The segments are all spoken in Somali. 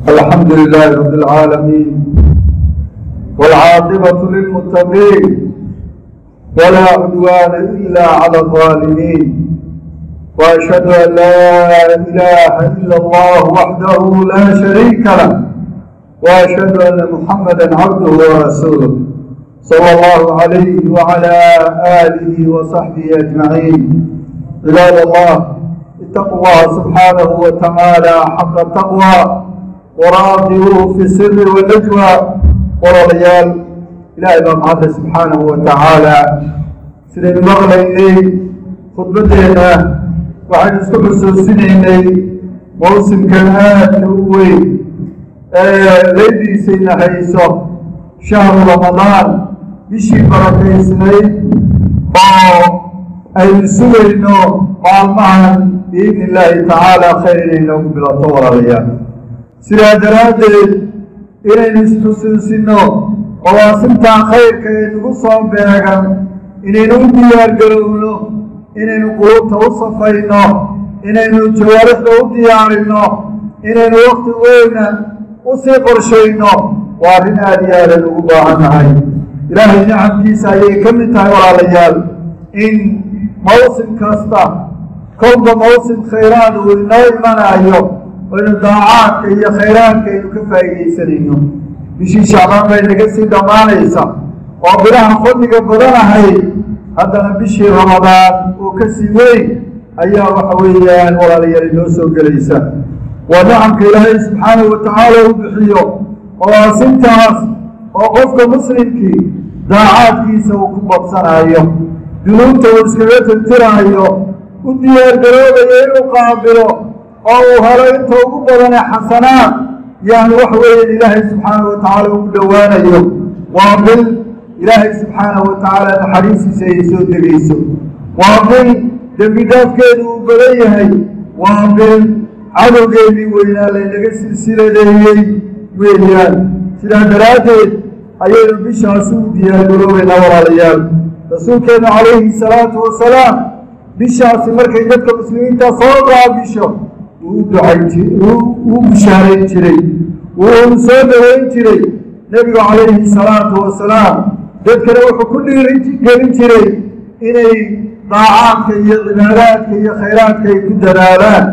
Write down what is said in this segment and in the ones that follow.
الحمد لله رب العالمين، والعاقبة للمتقين، ولا عدوان إلا على الظالمين، وأشهد أن لا إله إلا الله وحده لا شريك له، وأشهد أن محمدا عبده ورسوله صلى الله عليه وعلى آله وصحبه أجمعين. عباد الله، اتقوا الله سبحانه وتعالى حق التقوى وراقبوه في السر والنجوى. Walaalayaal, Ilaahay baa mahadle subxaanahu wa tacaala. Sidaynu maqlaynay khudbaddeenna, waxaynu isku xusuusinaynay mawsimkan aadka u weyn ee leydiisayna hayso, shahru Ramadaan, bishii barakaysnayd oo aynu sugayno maalmahan biidni illaahi tacaala khayr inay noogu bilato. Walaalayaal, sidaa daraaddeed inaynu isxusuusinno mawaasimtaa khayrka ee nagu soo beegan, inaynu u diyaargarowno, inaynu quluubta u safayno, inaynu jawaarixda u diyaarinno, inaynu wakti weyna u sii qorshayno, waa arrin aada iyo aadan ugu baahannahay. Ilaahay nicamkiisa ayay ka mid tahay, walaalayaal, in mawsim kasta kolba mawsim khayraad uu inoo imanayo, aynu daacaadka iyo khayraadka aynu ka faa'iidaysanayno. Bishii Shacbaan bay naga sii dhammaanaysa oo bilaha fadliga badan ahayd, haddana bishii Ramadaan oo ka sii weyn ayaa waxa weeyaan, walaalayaal, inoo soo gelaysa. Waa nicamka Ilaahay subxaanahu wa tacaala u bixiyo mawaasimtaas oo qofka muslimkii daacaadkiisa uu ku badsanaayo, dunuubta uu iskaga tirtiraayo, u diyaargaroobayo inuu qaabilo oo uu helo inta ugu badane xasanaad, yani waxa weeyaan Ilaahay subxaanahu wa tacaala ugu dhowaanayo. Waa bil Ilaahay subxaanahu wa tacaala naxariistiisa ay soo degayso, waa bil dembi dhaafkeedu uu badan yahay, waa bil cadowgeedii weynaa laynaga silsiladeeyey weeyaan. Sidaa daraaddeed ayaynu bishaasi u diyaargaroobaynaa, walaalayaal. Rasuulkeennu calayhi salaatu wasalaam bishaasi markay dadka muslimiinta soo qaabisho wuu ducayn, wuu bushaarayn jiray, wuu soo dhoweyn jiray Nebigu calayhi salaatu wasalaam. Dadkana wuxuu ku dhiirigelin jiray inay daacaadka iyo cibaadaadka iyo khayraadka ay ku dadaalaan.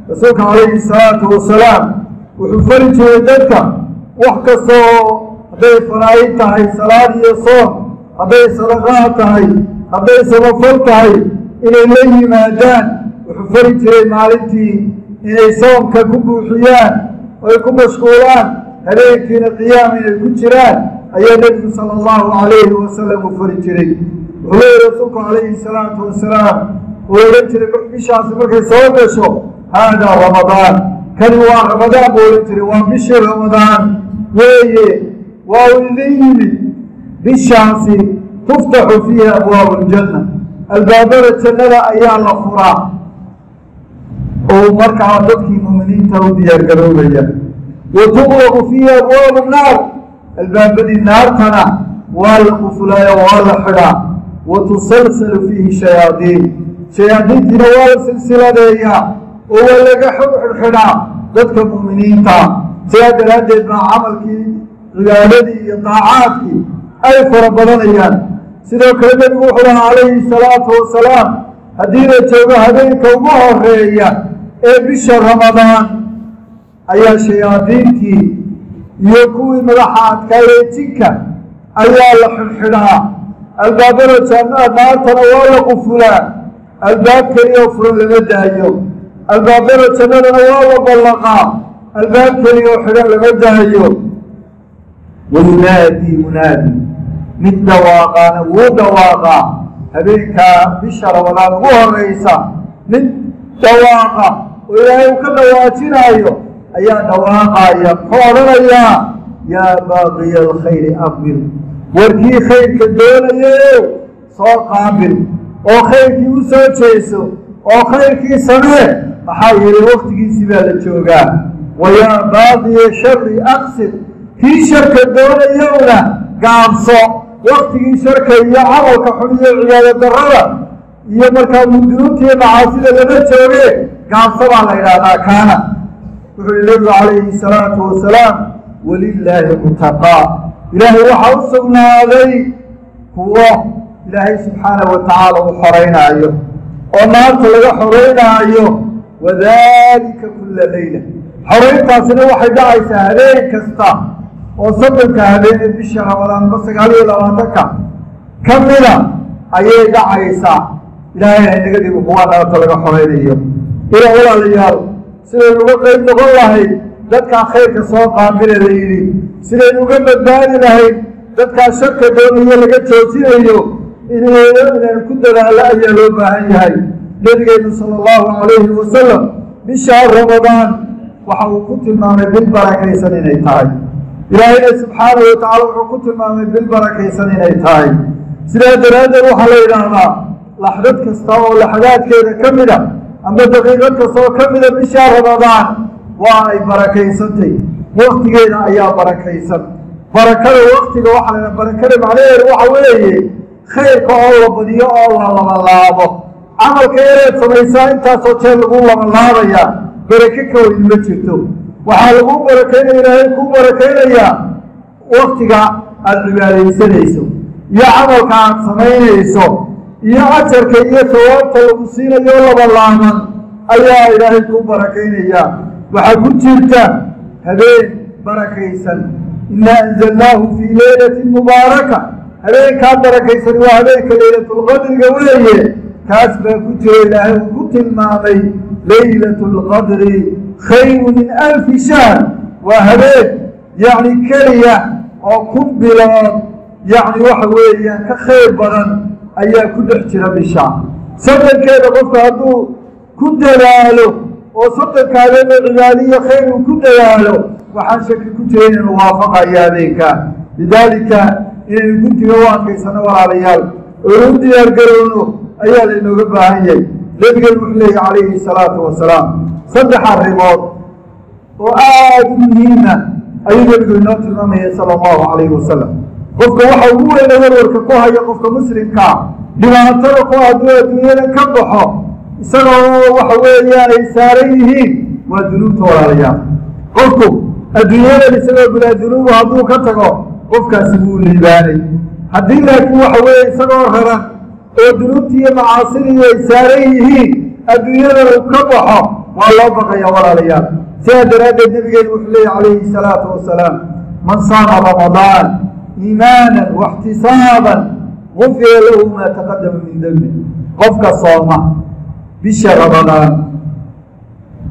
Rasuulka calayhi salaatu wasalaam wuxuu fari jiray dadka wax kasta oo hadday faraa'id tahay, salaad iyo soom, hadday sadaqaad tahay, hadday samafal tahay, inay la yimaadaan. Wuxuu fari jiray maalintii inay soomka ku buuxiyaan oy ku mashquulaan, habeenkiina qiyaam inay ku jiraan ayaa Nebigu sala allahu calayhi wasalam uu fari jiray. Wuxuu leeyahy Rasuulku calayhi salaatu wasalaam, uu odhan jiray bishaasi markay soo gasho: "Haadaa Ramadaan," kani waa Ramadaan buu odhan jiray, waa bishii Ramadaan weeye, waa uu idin yimid. Bishaasi tuftaxu fiiha abwaabu aljanna, albaabada jannada ayaa la furaa oo markaa dadkii muuminiinta u diyaargaroobaya. Wa tuqlaqu fiiha abwaabu naar, albaabadii naartana waa la qufulaayo, waa la xidhaa. Wa tusalsalu fiihi shayaadiin, shayaadiintiina waa la silsiladeeyaa oo waa laga xidhxidhaa dadka muuminiinta. Sidaa daraaddeed baa camalkii, cibaadadii iyo daacaadkii ay fara badanayaan. Sidoo kale Nebigu wuxuu lahaa calayhi salaatu wasalaam, haddii la joogo habeenka ugu horeeya ee bisha Ramadaan ayaa shayaadiintii iyo kuwii madaxa adkaayee jinka ayaa la xidhxidhaa, albaabada naartana waa la qufulaa, albaab keliya oo furan lama daayo, albaabada jannadana waa la ballaqaa, albaab keliya oo xidhan lama daayo. Wayunaadii munaadi, mid dhawaaqaana wuu dhawaaqaa habeenkaa bisha Ramadaan ugu horeysa. Mid dhawaaqa oo Ilaahay uu ka dhawaajinaayo ayaa dhawaaqaya. Muxuu odhanayaa? "Yaa baaqiya alkhayri aqbil," warkii khayrka doonayayo soo qaabil oo khayrkii u soo jeeso oo khayrkii samee, maxaa yeelay waktigiisii baa la joogaa. "Wayaa baaqiya shari aqsid," kii sharka doonayowna gaabso, waktigii sharka iyo camalka xun iyo cibaado darrada iyo markaa dunuubta iyo macaasida lama jooge, gaabso baa la yidhaahdaa kaana. Wuxuu yihi Nabigu calayhi salaatu wasalaam: "Walilaahi cutaqaa." Ilaahay waxaa u sugnaaday kuwo Ilaahay subxaanahu wa tacaala uu xoreynaayo oo naarta laga xoreynaayo. Wadalika kulla leyla, xoreyntaasina waxay dhacaysaa habeen kasta oo 30-ka habeen ee bisha Ramadaan ba 29-ka ka mida ayay dhacaysaa. Ilaahay haynaga dhigo kuwa naarta laga xoreynayo. Ila walaalayaal, sidaynu uga qayb noqon lahayd dadkaa khayrka soo qaabila la yidhi, sidaynu uga badbaadi lahayd dadkaa sharka doonayo laga joojinayo, inaynu ku dadaalo ayaa loo baahan yahay. Nabigeenu sala allahu calayhi wasalam bishaa Ramadaan waxa uu ku tilmaamay bil barakaysan inay tahay. Ilaahayna subxaanahu watacala wuxuu ku tilmaamay bil barakaysan inay tahay. Sidaa daraaddeed waxaa la yidhaahdaa laxdad kasta oo laxdaadkeeda ka mida ama daqiiqad kasta oo ka mida bishaa Ramadaan waa ay barakaysantay, waktigeeda ayaa barakaysan. Barakada waktiga waxaa la yidhaha, barakada macnaheedu waxa weeye khayrka oo la badiyo oo la labalaabo. Camalka yareed samaysaa intaasoo jeer lagu labalaabayaa, barake ka weyn ma jirto. Waxaa lagu barakaynaya, Ilaahay kuu barakaynayaa waktiga aada cibaadaysanayso iyo camalka aada samaynayso iyo ajarka iyo sawaabta lagu siinayo labalaaban ayaa Ilaahay kuu barakaynayaa. Waxaa ku jirta habeen barakaysan, inaa anzalnaahu fii leylatin mubaaraka. Habeenkaa barakaysan waa habeenka leylatulqadriga weeye. Kaas baa ku jira, Ilaahay uu ku tilmaamay leylatu lqadri khayru min alfi shahr. Waa habeen yacni keliya oo 1000 bilood yacni waxa weeyaan ka khayr badan ayaa ku dhex jira bisha 30-keeda. Qofka hadduu ku dadaalo oo 30-ka habeenoo cibaadiyo khayr uu ku dadaalo, waxaan shaki ku jira inaynu waafaqayo habeenka. Lidaalika inaynu guntiga u adkaysano, walaalayaal, oo u diyaar garowno ayaa laynooga baahan yahay. Nabigeenu wuxuu leeyahy calayhi salaatu wasalaam, saddex arrimood oo aada u muhiima ayuu Nebigu inoo tilmaamaya sala allahu calayhi wasalam. Qofka waxa ugu weyna warwarka ku haya, qofka muslimkaa dhibaatada ku hadduu adduunyada ka baxo isagoo waxa weeyaan ay saaran yihiin, waa dunuubta, walaalayaal. Qofku adduunyadan isagoo bilaa dunuubu hadduu ka tago, qofkaasi wuu liibaanay. Haddii laakiin waxa weeye isagoo raran oo dunuubtii iyo macaasidii ay saaran yihiin adduunyadan uu ka baxo, waa loo baqaya, walaalayaal. Sidaa daraaddeed Nabigeenu wuxuu leeyahy calayhi salaatu wasalaam: man saama Ramadaan iimaanan waxtisaaban gufira lahu maa taqadama min dembi. Qofka sooma bisha Ramadaan,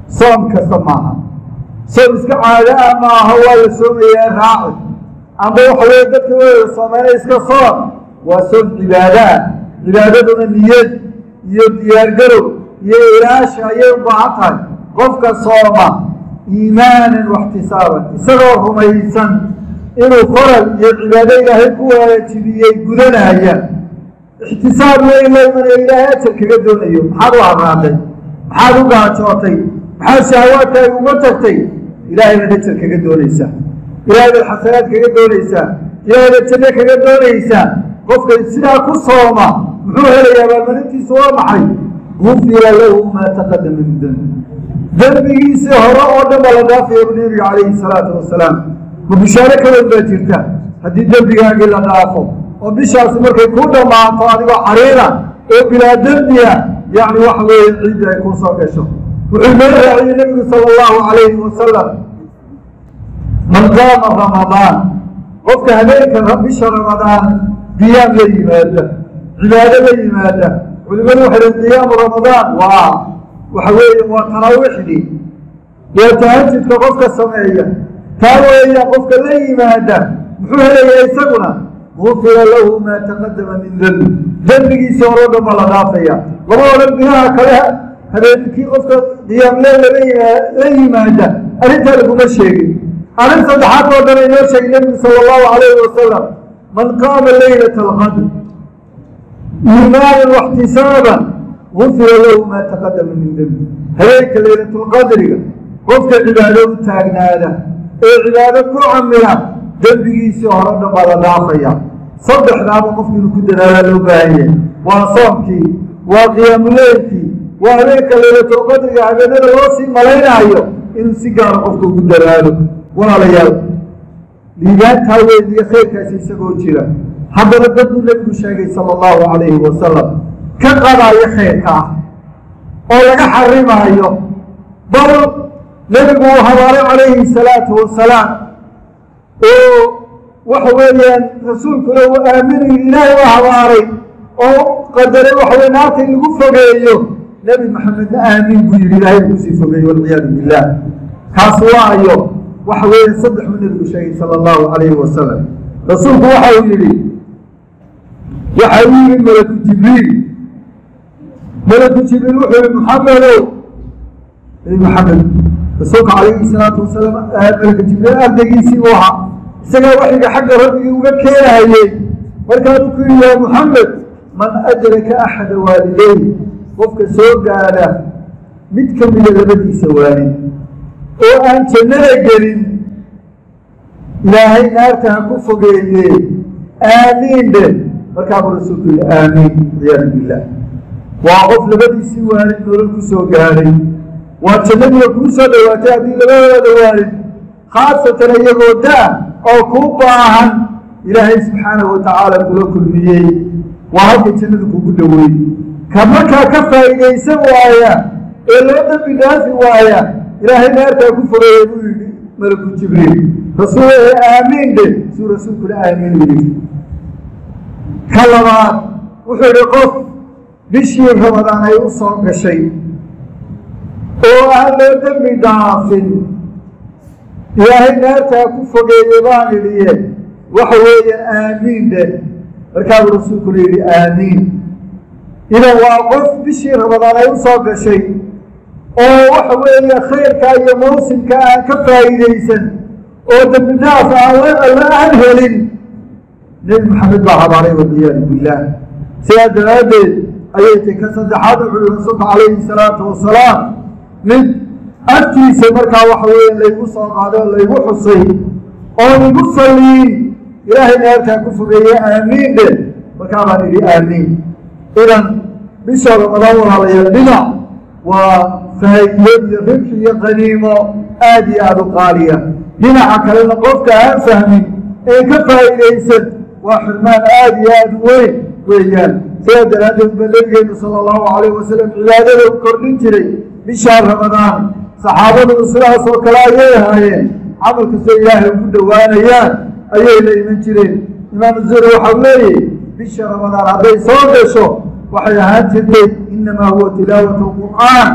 soom kasta maaha, soom iska caado ah maaha, waa la soomayaa raaci amba waxa weye dadka wada soomeyna iska soom, waa soom cibaado ah. Cibaadaduna niyad iyo diyaargarow iyo ilaasha ayay u baahan tahay. Qofka sooma iimaanan waxtisaaban, isagoo rumaysan inuu faral iyo cibaado Ilaahay ku waajibiyey gudanaya, ixtisaab weyn la imanaya, Ilaahay ajar kaga doonayo. Maxaad u haraaday? Maxaad u gaajootay? Maxaad shahawaadkaaga uga tagtay? Ilaahay baad ajar kaga doonaysaa, Ilahay baad xasanaad kaga doonaysaa, Ilahay baad janno kaga doonaysaa. Qofka sidaa ku sooma muxuu helayaa? Abaalmarintiisu waa maxay? Gufira lahu maa taqadama min dembi, dembigiisii hore oo dhan baa la dhaafaya bu Nabiga calayhi salaatu wasalaam. Ma bushaaro ka weyn baa jirta haddii dembigaagii la dhaafo oo bishaasi markay ku dhammaato adigoo xariira oo bilaa dembiya, yacni waxa weeye ciidda ay kuu soo gasho? Wuxuu noo raaciyey Nebigu sala allahu calayhi wasalam: man qaama Ramadaan, qofka habeenka bisha Ramadaan qiyaam la yimaada, cibaado la yimaada. Culimadu waxay yihin qiyaamu Ramadaan waa waxa weeye waa taraawiixdii, waa tahajudka qofka sameeya, taa weeya. Qofka la yimaada muxuu helayaa isaguna? Gufira lahu maa taqadama min dembi, dembigiisii hore o dhan baa la dhaafaya. Lama odhan bilaha kale habeenkii qofka qiyaamle la yimaada, arrintaa laguma sheegin. Arrin saddexaad oo dhan inoo sheegay Nebigu sala allahu calayhi wasalam: man qaama leylata alqadr iimaanan waxtisaaban gufira lahu maa taqadama min dembi. Habeenka leylatulqadriga qofka cibaado u taagnaada ee cibaado ku camila, dembigiisii hore dhan baa la dhaafaya. Saddexdaaba qofku inuu ku dadaalaa loo baahan yahay: waa soomkii, waa qiyaamuleylkii, waa habeenka leylatulqadriga habeenada loo sii malaynaayo. Inuu si gaara qofka ugu dadaalo, walaalayaal, liibaantaa weyn iyo khayrkaasi isagoo jira, haddana dad buu Nebigu sheegay sala allahu calayhi wasalam ka qadaayo khayrka ah oo laga xarimaayo, bal Nebigu uu habaaray calayhi salaatu wasalaam, oo waxa weeyaan rasuulkuna uu aaminayo Ilaahay u habaaray oo qadaray waxa weye naarta in lagu fogeeyo. Nebi Maxamedna aamiin buu yihi, Ilaahay kusii fogeeyo, walciyaadu billah. Kaas waayo waxa weeye saddex buu Nebigu sheegay sala allahu calayhi wasalam. Rasuulku waxa uu yihi, waxa uu yihi malaku Jibriil, malaku Jibriil wuxuu yihi: "Muxamedow." Nebi Maxamed, rasuulka calayhi salaatu wasalaam, malaka Jibriil ardaygiisii uu ahaa, isagaa waxyiga xagga rabbigii uga keenahayey. Markaasuu ku yihi: "Yaa Muxamed, man adraka axada waalidey, qofka soo gaadha mid ka mida labadiisa waalid oo aan jannada gelin, Ilaahay naarta ha ku fogeeye, aamiin dhe." Markaabuu rasuulku yihi: "Aamiin." Ciyaadu billah. Waa qof labadiisii waalid nolol ku soo gaadhay, waa jannadiiba kuu soo dhowaatay haddii labadooda waalid, khaasatan iyagoo da oo kuu baahan, Ilaahay subxaanahu watacaala kula kulmiyey, waa halkay jannadu kugu dhoweey. Ka markaa ka faa'iidaysan waaya ee loo dambi dhaafi waaya, Ilaahay naartaa ku fogeeye buu yidhi malaku Jibriil. Rasuul ee aamiin dhe, suu rasuulkuna aamiin u yidhi. Ka labaad wuxuu yihi: qof bishii Ramadaan ay u soo gashay oo aan loo dembi dhaafin, Ilaahay naartaa ku fogeeye baan idhiye, waxa weeye aamiin dhe. Markaabuu rasuulkuna yidhi: "Aamiin." Idan waa qof bishii Ramadaan ay u soo gashay oo waxa weeye khayrka iyo mawsimka aan ka faa'iidaysan oo dembi dhaaf aan alla aan helin. Nebi Maxamed baa habaaray, walciyaadu billaah. Sidaa daraaddeed ayay tay. Ka saddexaad wuxuu yihi rasuulka calayhi salaatu wasalaam: mid agtiisa markaa waxa weeye laygu soo qaaday oo laygu xusay oo igu salliin, Ilaahay naartaa ku fogeeye, aamiin dhe. Markaa baan idhi: "Aamiin." Idan bisha Ramadaan, walaalayaal, dhinac waa faa'iido iyo ribxi iyo qaniimo aada iyo aada u qaaliya, dhinaca kalena qofka aan fahmin ee ka faa'iidaysan waa xirmaan aada iyo aada u weyn weeyaan. Sidaa daraaddeed ba Nabigeenu sala allahu calayh wasalam cibaadada u kordhin jiray bishaa Ramadaan. Saxaabaduna sidaas oo kale ayay ahaayeen, camal kastoo Ilaahay ugu dhowaanayaan ayay la iman jireen. Imaam Zuhri waxau leeyahy: bisha Ramadaan hadday soo gasho, waxay ahaan jirtay innamaa huwa tilaawatu alqur'aan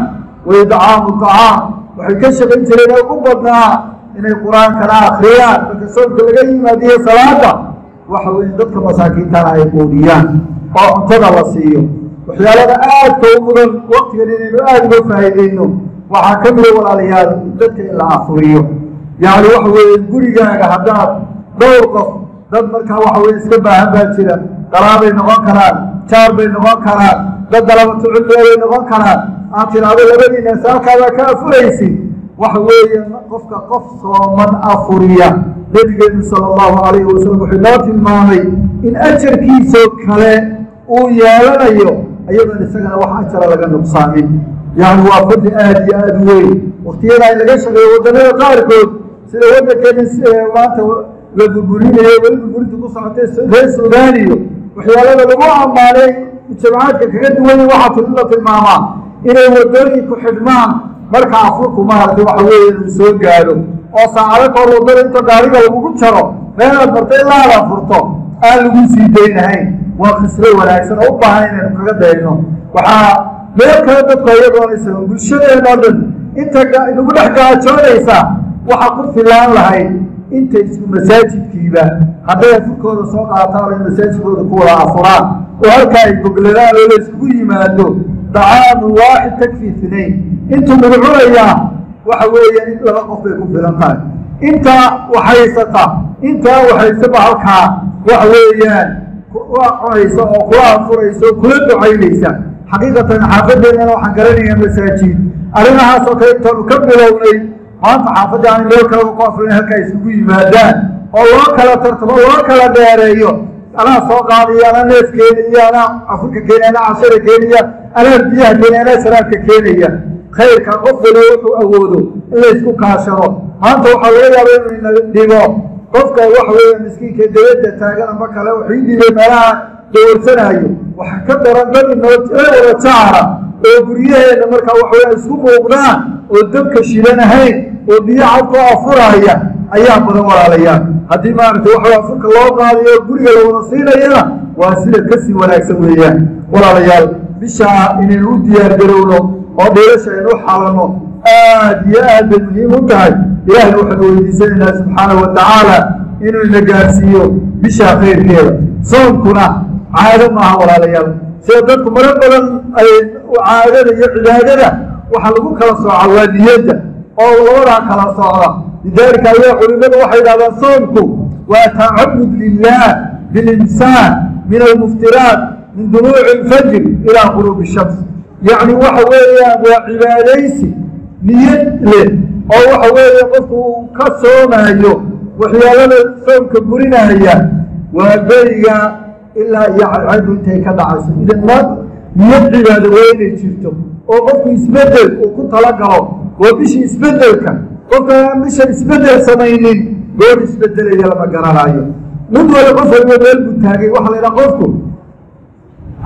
wa idcaamu acaam. Waxay ka shaqayn jireen oo ugu badnaa inay qur-aankana akriyaan marka soomka laga yimaadiyo salaada, waxa weeye dadka masaakiintana ay quudiyaan oo cuntada la siiyo. Waxyaalada aadka u mudan waktigan inaynu aada uga faa'iideyno waxaa ka mida, walaalayaal, dadka in la afuriyo. Yacni waxa weeye gurigaaga haddaad dhowr qof, dad markaa waxa weye iska baahan baa jira, qaraabay noqon karaan, jaar bay noqon karaan, dad dalabatu cilmiga bay noqon karaan, aad tidhaahdo labadiina saalkaabaa ka afuraysid. Waxa weeye qofka qof sooman afuriya, Nabigeenu sala allahu calayhi wasalam wuxuu noo tilmaamay in ajarkiisoo kale uu yeelanayo, iyadoon isagana wax ajara laga nuqsaamin. Yacni waa fadli aada iyo aada u weyn waktiyadaa in laga shaqeeyo. Waddanada qaarkood, sida waddankeena maanta la burburinayo, weli burburinta ku socotay, reer Suudaaniyo, waxyaalada lagu ammaanay mujtamacaadka kaga duwanya waxaa la tilmaamaa inay waddooyinku xidhmaan marka afurku maaragtay waxa weeye inuu soo gaadho, oo saacado kahor waddada inta gaariga lagugu jaro, meelaad marto ilaa aad afurto aan lagu sii daynahayn. Waa khislo wanaagsan oo u baahan inaynu kaga dayno. Waxaa meel kale dadku iyagoonaysa bulshadeena o dhan inta inagu dhex gaajoonaysa waxaa ku filaan lahayd inta isku masaajidkiiba hadday afurkooda soo qaataan oo masaajidkooda ku wada afuraan oo halkaa ay gogladaan oo la iskugu yimaado. Dacaamu waaxid takfi inayn, intuu mid cunayaa waxa weeye in laba qof bay ku filan tahay. Intaa waxhaysata, intaa waxhaysaba halkaa waxa weeyaan kula cunaysa oo kula afuraysa oo kula ducaynaysa. Xaqiiqatan xaafadeennana waxaan garanayaa masaajid arrimahaas oo kale intaanu ka bilownay, maanta xaafadda aan meel kaleba ku afurin, halkaa isugu yimaadaan oo loo kala tartamo, loo kala dheereeyo: anaa soo qaadaya, anaa neef keenaya, anaa afurka keenaya, anaa cashara keenaya, anaa biyaha keenaya, anaa sharaabka keenaya. Khayrka qof waliba wuxuu awoodo in la isku kaashado. Maanta waxaa laga yaabaa inuu ina dhibo qofka waxa weeye miskiinka dawladda taagan ama kale wuxuu dhibay meelaha dowrsanayo. Waxa ka daran dad inoo wada jaara oo guryaheena markaa waxa weeye isku muuqdaan oo dabka shilanahayn oo biyo cad ku afuraya ayaa badan walaalayaal. Haddii maaragtay waxa afurka loo qaadayo guriga la wada siinayana waa sida kasii wanaagsan weeyaan. Walaalayaal, bishaa inaynu u diyaar garowno oo dhiilasha aynu u xalanno aad iyo aad bay muhiim u tahay. Ilaahayna waxaanu weydiisanaynaa subxaanahu wa tacaala inuu ina gaarsiiyo bishaa khayrkeeda. Soomkuna caado maaha walaalayaal, sida dadku marar badan ay caadada iyo cibaadada waxaa lagu kala sooca waa niyadda oo labadaa kala socda. Lidaalika ayaa culimadu waxay yidhahdaan soomku waa tacabud lilah bilinsaan min almuftiraat min duluuci alfajri ilaa quruubi shams. Yacni waxa weeyaan waa cibaadaysi niyad leh oo waxa weeye qofku uu ka soomaayo waxyaalada soomka burinaya waa beriga ilaa iyo cadceeddu intay ka dhacayso. Idan ma niyad cibaado waa inay jirto oo qofku isbedel uu ku talagalo. Waa bishii isbedelka, qofka aan bisha isbedel samaynin goor isbedelaya lama garanayo. Mid wali qof waliba meel buu taagay. Waxaa la yidhaha qofku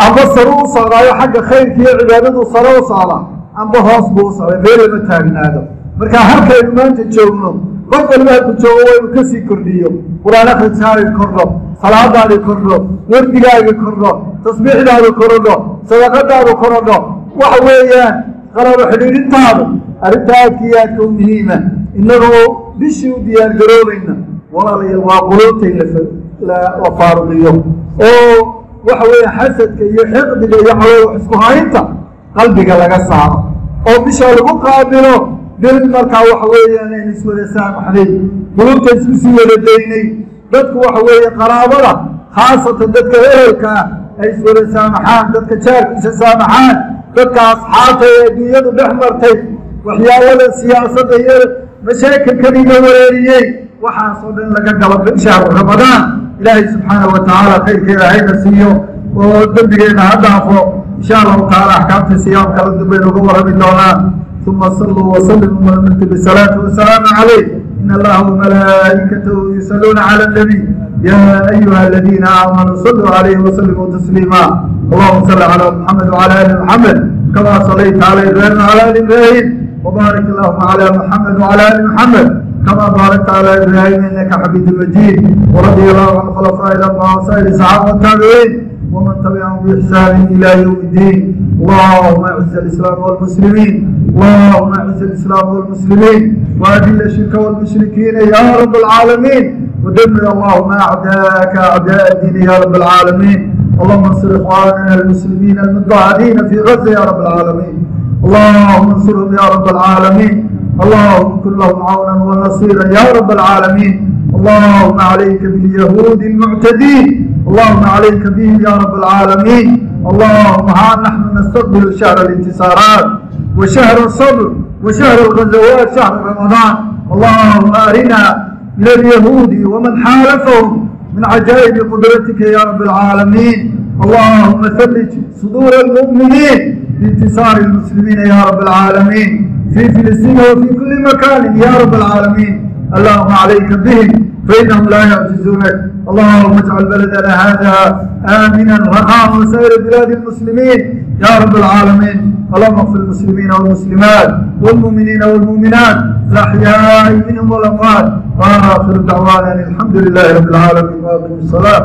amba sare u socdaayo xagga khayrka iyo cibaadadu sare u socda, amba hoos buu u socday, meel lama taagnaado. Marka halkaynu maanta joogno qof waliba halku joogo waa inuu kasii kordhiyo. Qur-aan akhriskaagi kordho, salaadaadi kordho, wardigaagi kordho, tasbiixdaadu korodho, sadaqadaadu korodho, waxa weeyaan qaraabo xidhiidhintaadu arrinta aadka iyo aadka u muhiima. Innagoo bishii u diyaar garoobayna walaalayaal waa quluubta in la faaruqiyo oo waxa weeye xasadka iyo xiqdiga iyo calool wax isku haynta qalbiga laga saaro oo bisha lagu qaabilo bil markaa waxa weeyaan aynu iswada saamaxnay, quluubta isku sii wada daynay. Dadku waxa weeye qaraabada, khaasatan dadka ehelka ah, ay iswada saamaxaan, dadka jaarkiisa saamaxaan, dadka asxaabta ee adduunyadu dhex martay, waxyaalada siyaasadda iyo mashaakilkan iga wareeriyey, waxaasoo dhan laga galo shahru Ramadaan. Ilaahay subxaanahu wa tacaala khayrkeeda hayna siiyo oo dembigeenna ha dhaafo. Insha Allahu tacaala axkaamta siyaamka la dambaynu uga warrami doonaa. Uma saluu wasalimuu walmulku bisalaatu wasalaamu calayh. In allaha wamalaa'ikatahu yusalluuna cala annabiy ya ayuha aladiina aamanuu saluu calayhi wasalimuu tasliima. Allahuma salli calaa Muxamed wacala ali Muxamed kama salayta cala Ibrahim wacala ali Ibrahim, وبارك اللهم على محمد وعلى آل محمد كما باركت على إبراهيم إنك حميد مجيد. ورضي الله عن الخلفاء الأربعة وسائر الصحابة والتابعين ومن تبعهم بإحسان إلى يوم الدين. اللهم أعز الإسلام والمسلمين، اللهم أعز الإسلام والمسلمين، وأذل الشرك والمشركين يا رب العالمين، ودمر اللهم أعداءك أعداء الدين يا رب العالمين. اللهم انصر إخواننا المسلمين المضطهدين في غزة يا رب العالمين، اللهم انصرهم يا رب العالمين، اللهم كن لهم عونا ونصيرا يا رب العالمين. اللهم عليك باليهود المعتدين، اللهم عليك بهم يا رب العالمين. اللهم ها نحن نستقبل شهر الانتصارات وشهر الصبر وشهر الغزوات، شهر رمضان. اللهم أرنا من اليهود ومن حالفهم من عجائب قدرتك يا رب العالمين. اللهم ثلج صدور المؤمنين بانتصار المسلمين يا رب العالمين في فلسطين وفي كل مكان يا رب العالمين. اللهم عليك بهم فإنهم لا يعجزونك. اللهم اجعل بلدنا هذا آمنا رخاء وسائر بلاد المسلمين يا رب العالمين. اللهم اغفر المسلمين والمسلمات والمؤمنين والمؤمنات الأحياء منهم والأموات. وآخر دعوانا الحمد لله رب العالمين، وأقم الصلاة.